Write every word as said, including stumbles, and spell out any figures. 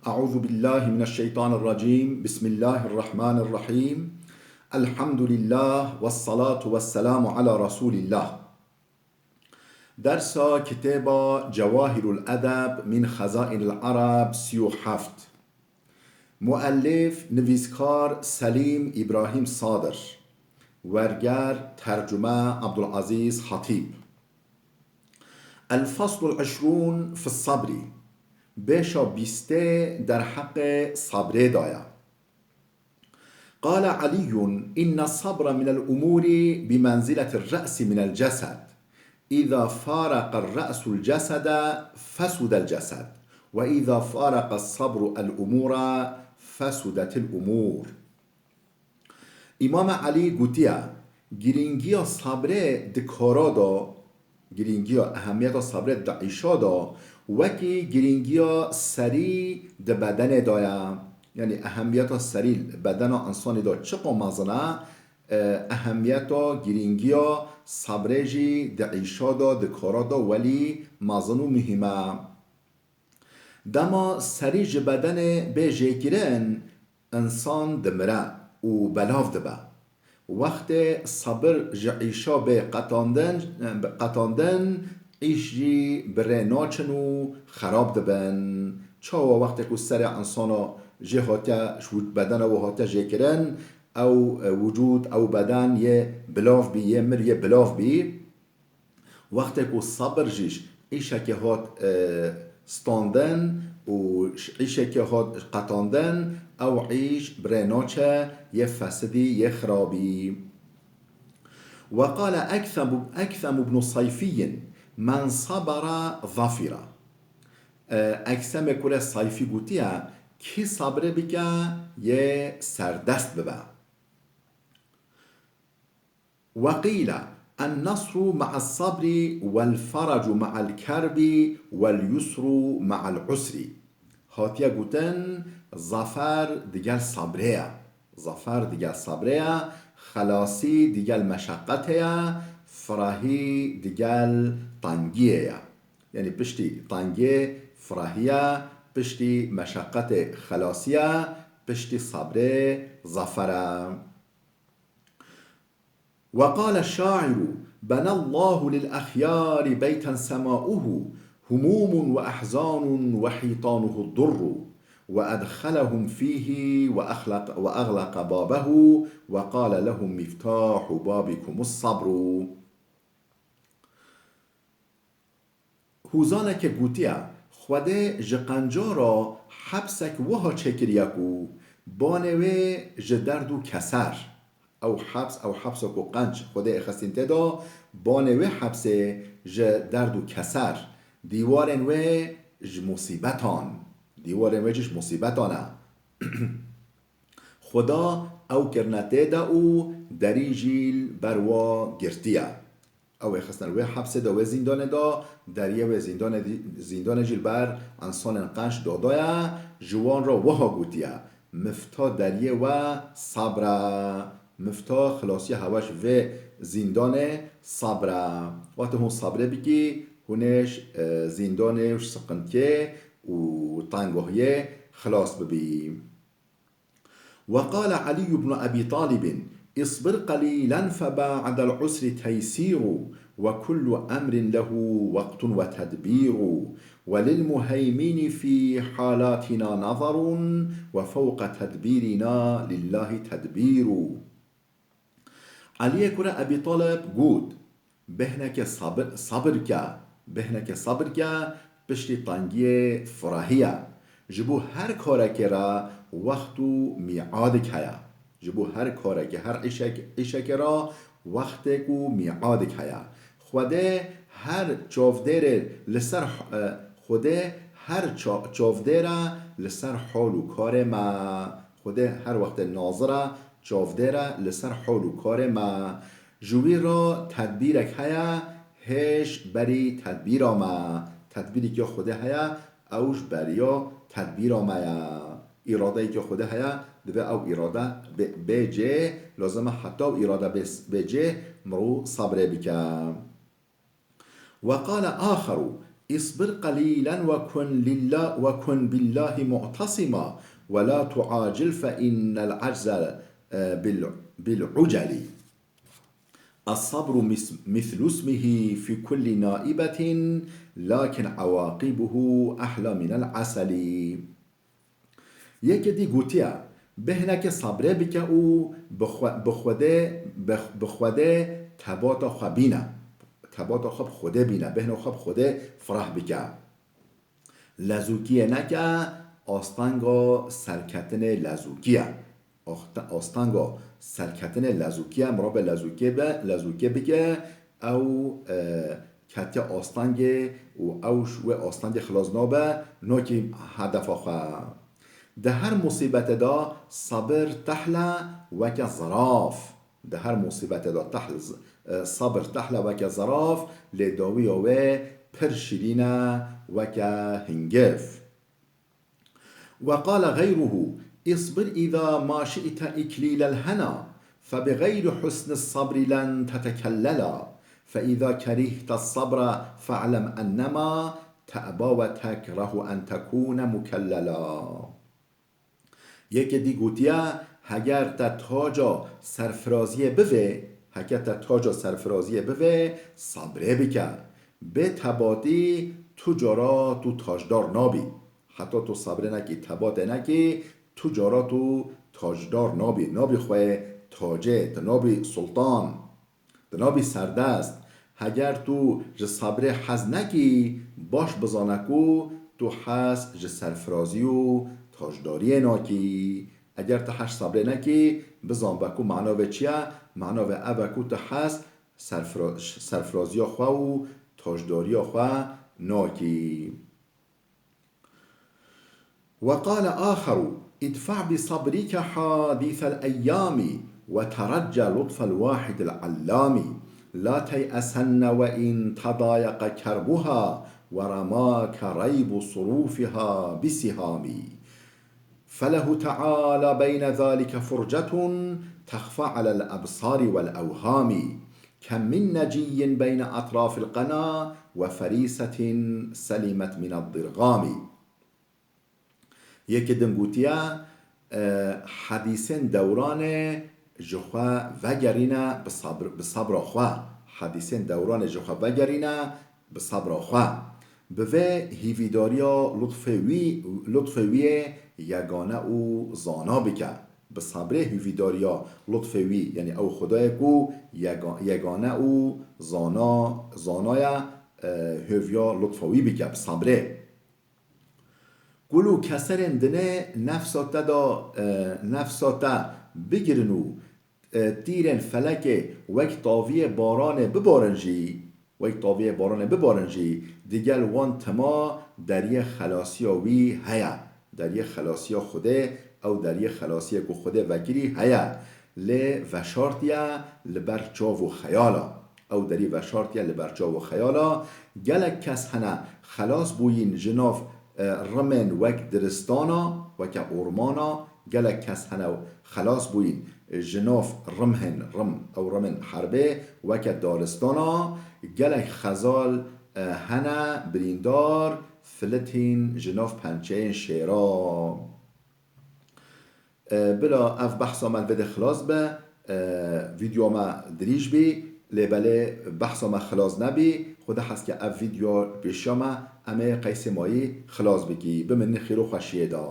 أعوذ بالله من الشيطان الرجيم. بسم الله الرحمن الرحيم. الحمد لله والصلاة والسلام على رسول الله. Dersa kitêba Cewahirul Edeb min Xezainil Ereb sî û heft. Muellif, nivîskar Selîm Îbrahîm Sadir. Werger, tercume Abdulazîz Hatîb. El-Faslul Işrûn fi Sabrî. Bêşa bîstê derheqê sabrê de ye. قال علي: إن الصبر من الأمور بمنزلة الرأس من الجسد، إذا فارق الرأس الجسد فسد الجسد، وإذا فارق الصبر الأمور فسدت الأمور. Îmam Elî gotiye, girîngiya sabrê di kara de, girîngiya, ehemiyeta sabrê di îşa de, wekî girîngiya serî di bedenê de ye. Yanî ehemiyeta serî bedena însanî de çiqa mezin e, e, ehemiyeta, girîngiya sabrê jî di îşa de, di kara de welî mezin û muhîm e. Dema serî ji bedenê bê jêkirin, însan dimire û belav dibe. Wextê sebir ji îşa bê qetandin, qetandin, îş jî bi rê naçin û xerab dibin. Çawa? Wextê ku serê însana jê hatiye, ji wî bedena wî hatiye jêkirin, ew, e, wicûd, ew beden yê bilav bî, yê mir yê bilav bî. Wextê ku sebir jî ji îşekê hat, e, standin û ji îşekê hat qetandin, ew îş bi rê naçe, yê fesidî, yê xirabî. وقال أكثم، أكثم بن صيفي: من صبر ظفر. E, Eksemê kurê Sayfî gotiye, kî sabrê bike, yê serdest bibe. وقيل: النصر مع الصبر والفرج مع الكرب واليسر مع العسر. Hatiye gotin, zafer digel sabrê ye. Zafer digel sabrê ye, xelasî digel meşeqetê ye, firahî digel tengiyê ye. Yanî piştî tengiyê firahî ye, piştî meşeqetê xelasî ye, piştî sabrê zafer e. وقال الشاعر: بنى الله للأخيار بيتا سماؤه هموم وأحزان وحيطانه الضر، وأدخلهم فيه وأخلق، وأغلق بابه، وقال لهم: مفتاح بابكم الصبر. Hûzaneke gotiye, Xwedê ji qenca re hepsek wiha çêkiriye ku banê wê ji derd û keser. Ew heps, ew hepsa ku qenc Xwedê xistîn tê de, banê wê hepsê ji derd û keser. Dîwarên wê ji musîbetan. Dîwarên wê jî ji musîbetan e. Xweda ew kirine tê de û derî jî li ber wa girtiye. Ew ê xistine wê hepsê de, wê zîndanê de, deriyê wê zîndanê, zîndanê jî li ber însanên qenc dadaye, ji wan re wiha gotiye, mifta deriyê we sabr e, mifta xilasiya hewe ji vê zîndanê sabr e. Wextê hûn sabrê bikî, hûn ê ji, e, zîndanê û ji siqintiyê û tengohiyê xilas bibî. وقال علي بن أبي طالب: اصبر قليلا فبعد العسر تيسير، وكل أمر له وقت وتدبير، وللمهيمن في حالاتنا نظر، وفوق تدبيرنا لله تدبير. Eliyê kurê Ebî Talib got, bêhneke sabir, sabir ke, bêhneke sabir ke, piştî tengiyê firahî ye. Ji bo her karekê re wext û mîadek heye. Ji bo her karekê, her îşek, îşekê re wextek û mîadek heye. Xwedê her çavdêrê li ser, e, Xwedê her ça-, çavdêre li ser hal û karê me. Xwedê her wextê nazir e, çavdêre li ser hal û karê me. Ji wî re tedbîrek heye, hêj berî tedbîra me. Tedbîrek ya Xwedê heye, ew ji beriya tedbîra me ye. Îradeyek ya Xwedê heye, divê ew îrade bê, bê cê, lazim e heta ew îrade bê, bê cê, mirov sabrê bike. وقال آخر: اصبر قليلا وكن لله، وكن بالله معتصما، ولا تعاجل فإن العجز، آه، بال-، بالعجل. الصبر مس-، مثل اسمه في كل نائبة، لكن عواقبه أحلى من العسل. Yekê dî gotiye, bêhnekê sabrê bike û bi xwe-, bi Xwedê, bi, bi Xwedê tebata xwe bîne. Tebata xwe bi Xwedê bîne, bêhna xwe bi Xwedê fireh bike. Lezûkiyê neke, astanga serketinê lezûkiye. Oxte-, astanga serketinê lezûkiye, mirabê lezûkê be, lezûkê bike, ew, e, ketiye astengê û ew ji wê astengê xilas nabe, nakî hedefa xwe. Di her musîbetê de sabir tehle weke ziraf. Di her musîbetê de tehl-, e, sabir tehle weke ziraf, lê dawiya wê pir şîrîn e weke hingiv. وقال غيره: اصبر إذا ما شئت إكليل الهنا، فبغير حسن الصبر لن تتكللا، فإذا كرهت الصبر فاعلم أنما تأبى وتكره أن تكون مكللا. Yekê dî gotiye, heger te taca serfiraziyê bivê, heger te taca serfiraziyê bivê, sabrê bike. Bê tebatî tu cara tu tajdar nabî. Heta tu sabrê nekî, tebatê nekî, tu cara tu tajdar nabî. Nabî xweyê tacê, tu nabî sultan. Tu nabî serdest. Heger tu ji sabrê hez nekî, baş bizane ku tu hez ji serfirazî û tajdariyê nakî. Eger tu hez sabrê nekî, bizan be ku mana vê çi ye? Mana vê ev e ku tu hez serfira-, serfiraziya xwe û tajdariya xwe nakî. وقال آخر: ادفع بصبرك حادث الأيام، وترجى لطف الواحد العلام، لا تيأسن وإن تضايق كربها، ورماك ريب صروفها بسهام. فله تعالى بين ذلك فرجة تخفى على الأبصار والأوهام. كم من نجي بين أطراف القنا وفريسة سلمت من الضرغام. Yekê din gotiye, e, hedîsên dewranê ji xwe vegerîne bi sabr-, bi sabra xwe. Hedîsên dewranê ji xwe vegerîne bi sabra xwe. Bi vê hîvîdariya lutfê wî, lutfê wî yê yegane û zana bike. Bi sabrê hîvîdariya lutfê wî, yanî ew Xwedayê ku yega-, yegane û zana, zana ye, e, hêviya lutfa wî bike, bi sabrê. Kul û keserên dinê nefsa te de, e, nefsa te bigirin û, e, tîrên felekê wek taviyê baranê bibarin jî, wek taviyê baranê bibarin jî, digel wan tima deriyê xelasiya wî heye. Deriyê xelasiya Xwedê, ew deriyê xelasiyê ku Xwedê vekirî heye. Lê veşartiye li ber çav û xeyala. Ew derî veşartiye li ber çav û xeyala. Gelek kes hene xelas bûyîn ji nav, e, rimên wek diristana, weke ormana. Gelek kes hene xelas bûyîn ji nav rimhên, rim, ew rimên herbê, weke daristana. Gelek xezal, e, hene birîndar, filitîn ji nav pençeyên şêra. E, bila ev behsa me li vê de xilas be, e, vîdyoya me dirîj bî, lê belê behsa me xilas nebî. Xwedê hez ke ev vîdyo pêşiya me, em ê qeysê mayî xilas bikî. Bimînin xêr û xweşiyê de.